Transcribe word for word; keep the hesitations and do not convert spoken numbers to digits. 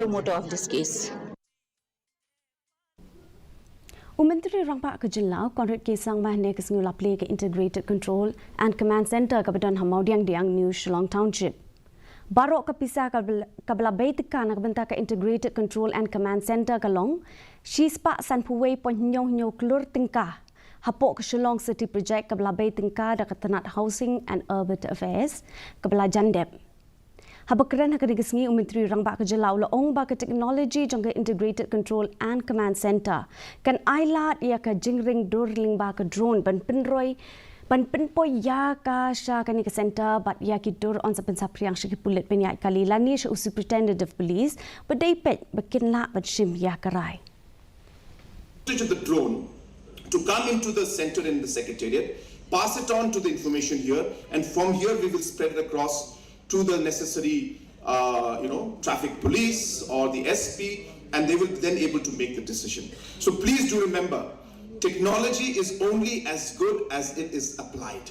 promoter of this case. U Myntri Rangbah ka Jylla, Conrad K Sangma, hynne ka sngi u la plie ka Integrated Control and Command Centre kaba don ha Mawdiangdiang, New Shillong Township. Baroh ka pisa kaba la bei tyngka na ka bynta ka Integrated Control and Command Centre ka long shispah sanphew wei point hynñiew hynñiew klur tyngka hapoh ka Shillong City Project kaba la bei tyngka da ka tnat Housing and Urban Affairs kaba la jan dep. Haba kren ha kane ka sngi, u Myntri Rangbah ka Jylla u la ong ba ka technology jong ka Integrated Control and Command Centre kan ailad ïa ka jingring dur lyngba ka drone ban pynroi, ban pynpoi ïa ka sha kane ka centre bad ïa ki dur yn sa pynsaphriang sha ki pulit pynïaid kali lane sha u Superintendent of Police ba dei peit ba kin lah ban shim ïa ka rai. To the drone to come into the centre in the Secretariat, pass it on to the information here, and from here we will spread it across to the necessary, uh, you know, traffic police or the S P, and they will then able to make the decision. So please do remember, technology is only as good as it is applied.